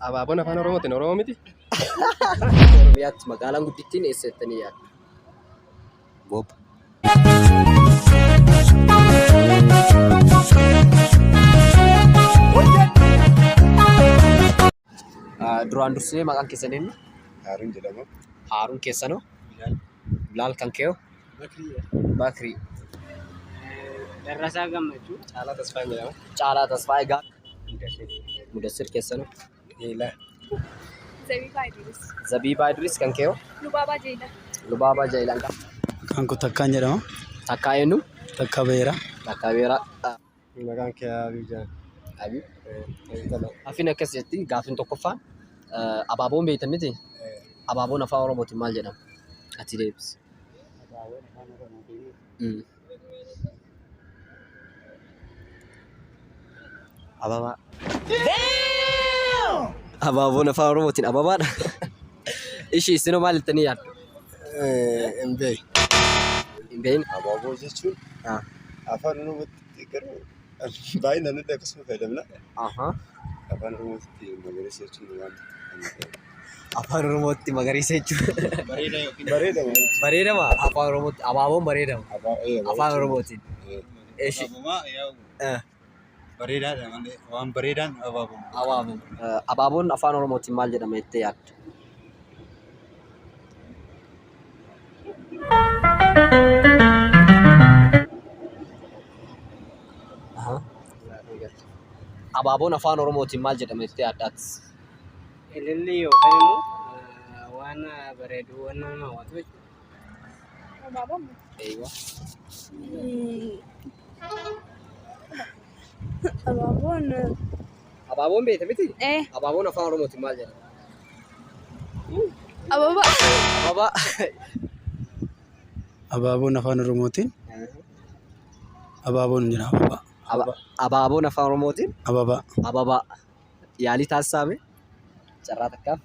Abaaboon afaan Oromootiin Oromoo miti. Oromiyaatti magaalaan guddittiin eessa jettanii yaaddu? Goobba. Duraan dursinee maqaan keessan eenyu? Haaruun jedhama. Haaruun keessanoo? Bilaal kan keeyo? Bakrii. Darrasaa Gammachuu. Caalaa Tasfaayee jedhama. Caalaa Tasfaayee gaa. Mudassir keessanoo? Leelaa. Zabiibaa Idris. Zabiibaa Idris kan keeyo? Lubaabaa Jeeyilaan. Lubaabaa Jaayilaan gaa. Maqaan koo Takkaan jedhama. Takkaa eenyu? Takkaa Beeraa. Takkaa Beeraa. Maqaan kee Abiy jedhama. Abiy. Gaaffiin akkas jetti gaaffiin tokkoffaan abaaboon beektan miti? Abaaboon afaan Oromootiin maal jedhama? Ati deebisi. Ababaa. Abaaboon afaan Oromootiin ababaadha. Ishii isinoo maal jettanii yaaddu? Hin beeku. Hin beekne. Abaaboo jechuun afaan Oromootti garuu baay'inaan nuti akkasuma fayyadamna. Afaan Oromootti magariisa jechuun waan Afaan Oromootti magariisa jechuudha. Bareedama. Bareedama afaan Oromootti abaaboon bareedama. Afaan Oromootiin. Eshi. Bareedaadha malee waan bareedaan abaaboo. Abaaboo. Abaaboon afaan Oromootiin maal jedhama jettee yaadda? Abaaboon afaan Oromootiin maal jedhama jettee yaadda atis? Ilillii yookaan immoo waan bareedu waan nama hawwatu jechuudha. Abaaboon Eeywa. Abaaboon Abaaboon beekta miti? ee Abaaboon afaan Oromootiin maal jedhama? Ababa. Ababaa. Abaaboon afaan Oromootiin abaaboon hin jira ababaa. Abaaboon afaan Oromootiin Ababaa. ababaa. Yaalii taasisaame carraa takkaaf.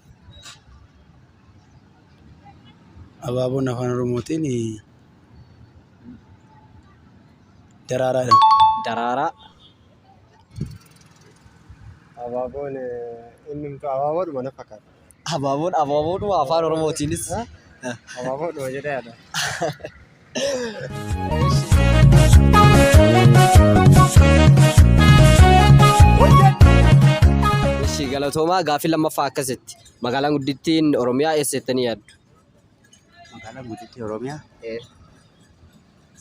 Abaaboon afaan Oromootiin daraaraa jedhama. Daraaraa. Abaaboon innumtuu abaaboodhuma na fakkaata. Abaaboon abaaboodhuma afaan Oromootiinis. Abaaboodhuma jedhee yaada. Ishi galatoomaa gaaffii lammaffaa akkasitti. Magaalaan guddittiin Oromiyaa eessa jettanii yaaddu? Magaalaan guddittii Oromiyaa.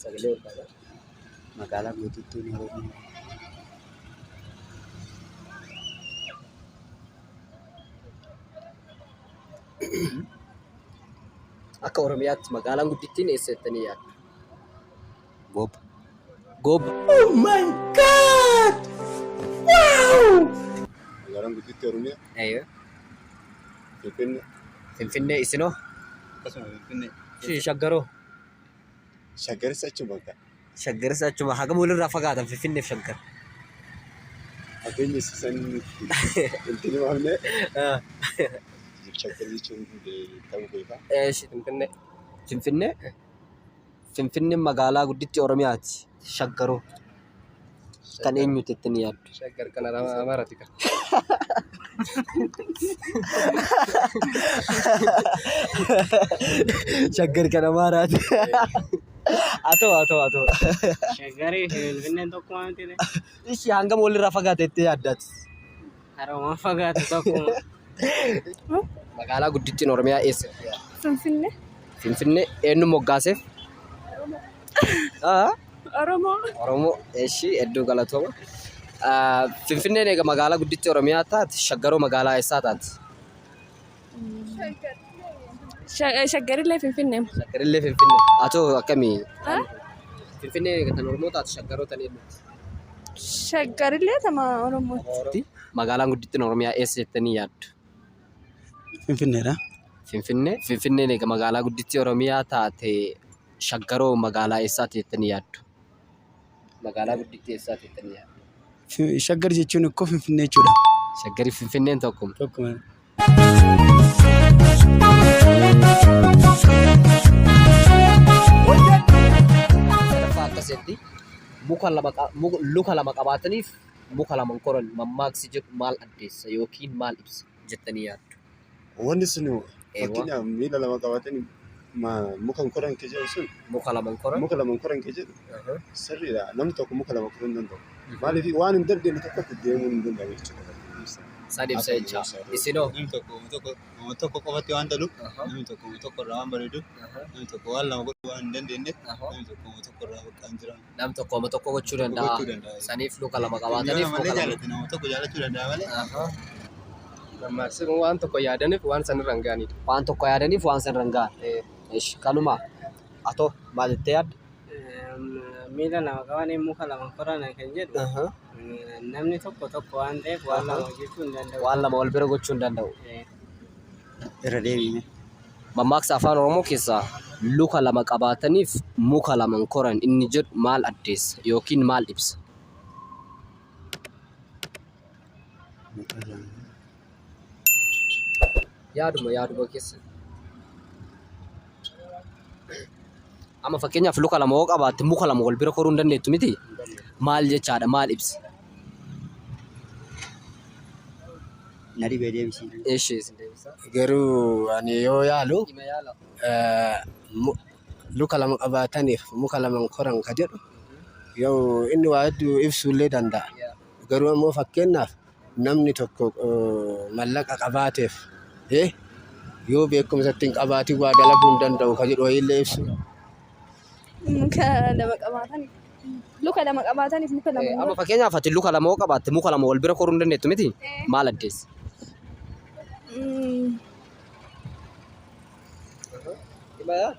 Sagalee ol kaasaa. Magaalaan guddittiin Oromiyaa. Akka Oromiyaatti magaalaan guddittiin eessa jettanii yaaddu? Goobba. Goobba. Magaalaan guddittii Oromiyaa Eeyyee. Finfinnee. Finfinnee isinoo? Akkasuma Finfinnee. Shaggaroo. Shaggaris achuma bakka. Shaggaris achuma hagam walirraa fagaatan Finfinneef Shaggar. Fageenya san hin tilmaamne. Shaggar jechuun ta'uu beeka. Finfinnee. Finfinnee. Finfinneen magaalaa guddittii Oromiyaati. Shaggaroo. Kan eenyuti jettanii yaaddu? Shaggar kan Amaaraati kan. Shaggar kan Amaaraati. Haa ta'u haa ta'u haa ta'u. Shaggarii fi Finfinneen tokkuma miti ree? Ishii hangam walirraa fagaate jettee yaadda ati? Harooma fagaatu tokkuma. Magaalaa guddittiin Oromiyaa eessa? Finfinnee. Finfinnee eenyu moggaaseef? Ah, Oromoo. Oromoo eshi hedduu galatooma. Ah, Finfinneen egaa magaalaa guddittii Oromiyaa taate shaggaroo magaalaa eessaa taate? Shaggarillee Finfinnee. Shaggarillee Finfinnee. Haa ta'u akkamii? Finfinneen egaa tan Oromoo taate shaggaroo tan eenyuti? Shaggarillee tama Oromooti. Magaalaan guddittiin Oromiyaa eessa jettanii yaaddu? Finfinneedha. Finfinnee. Finfinneen egaa magaalaa guddittii Oromiyaa taate shaggaroo magaalaa eessaati jettanii yaaddu? Magaalaa guddittii eessaati jettanii yaaddu? Shaggar jechuun ikkoo Finfinnee jechuudha. Shaggarii fi Finfinneen tokkuma. Tokkuma. Sadaffaa akkas jetti. Muka lama luka lama qabaataniif muka lama hin koran mammaaksi jedhu maal addeessa yookiin maal ibsa? jettanii yaaddu? Wanni sun Eewwa. fakkeenyaaf miila lama qabaatanii muka hin koran kee jedhu sun Muka lama hin koran? muka lama hin koran kee jedhu sirriidha. Namni tokko muka lama koruu hin danda'u. Maaliif waan hin dandeenye tokkotti deemuu hin danda'u jechuudha. San ibsa jecha. Isinoo? Namni tokko nama tokko qofatti waan taluuf, namni tokko nama tokko irraa waan bareeduuf, namni tokko waan lama godhuu waan hin dandeenyeef, namni tokko nama tokko irraa bakka hin jiran. Nam tokko nama tokko gochuu danda'a. Gochuu danda'a. Saniif luka lama Yoo qabaataniif namallee muka lama. jaallate nama tokko jaallachuu danda'a malee. Mammaaksi kun waan tokko yaadaniif waan sanirra hin gahanidha. Waan tokko yaadaniif waan sanirra hin gahan. Ishi kanuma. Atoo maal jettee yaadda? Miila lama qabanii muka lama koran kan jedhu namni tokko tokko waan ta'eef waan lama hojjechuu hin danda'u. Waan lama wal bira gochuu hin danda'u. Irra deebiime. Mammaaksa afaan Oromoo keessaa luka lama qabaataniif muka lama hin koran inni jedhu maal addeessa yookiin maal ibsa? Muka lama. Yaaduma keessa. Amma fakkeenyaaf luka lama yoo qabaatte muka lama wal bira koruu hin dandeettu miti? Maal jechaadha, maal ibsa? Na dhibee, deebisii. Ishee isin deebisa. Garuu ani yoo yaalu Hima, yaala. Luka lama qabaataniif muka lama hin koran ka jedhu yoo inni waa hedduu ibsuullee danda'a. Garuu ammoo fakkeenyaaf namni tokko mallaqa qabaateef yoo beekumsa ittiin qabaatin waa dalaguu hin danda'u ka jedhu wayiillee ibsu. Muka lama qabaataniif. Luka lama qabaataniif muka lama. Amma fakkeenyaaf ati luka lama yoo qabaatte muka lama wal bira koruu hin dandeettu miti? Maal addeessa? Hima, yaala.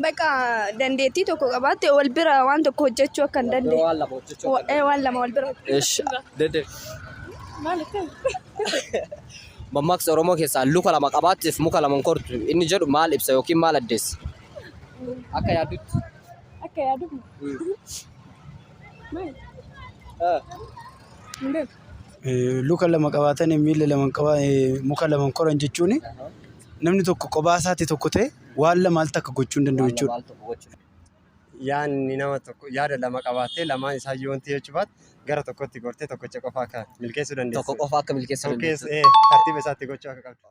Bakka dandeettii tokko qabaatte wal bira waan tokko hojjechuu akka hin dandeenye. Waan lama hojjechuu akka Waan lama wal bira. Ishi dedde. Maal akka? Mammaaksa Oromoo keessaa luka lama qabaatteef muka lama hin kortu inni jedhu maal ibsa yookiin maal addeessa? Akka yaaddutti. Akka yaadu. Maal? Hin beeku. Luka lama qabaatanii miila lama muka lama hin koran jechuun namni tokko kophaa isaatti tokko ta'e waan lama al takka gochuu hin danda'u jechuudha. Maal tokko gochuu? Yaadni nama tokko yaada lama qabaattee lamaan isaa yoo wanti jechuu baate gara tokkotti gortee tokkicha qofa akka milkeessuu dandeessu. Tokko qofa akka milkeessuu dandeessu. Tartiiba isaatti gochuu akka qabdu.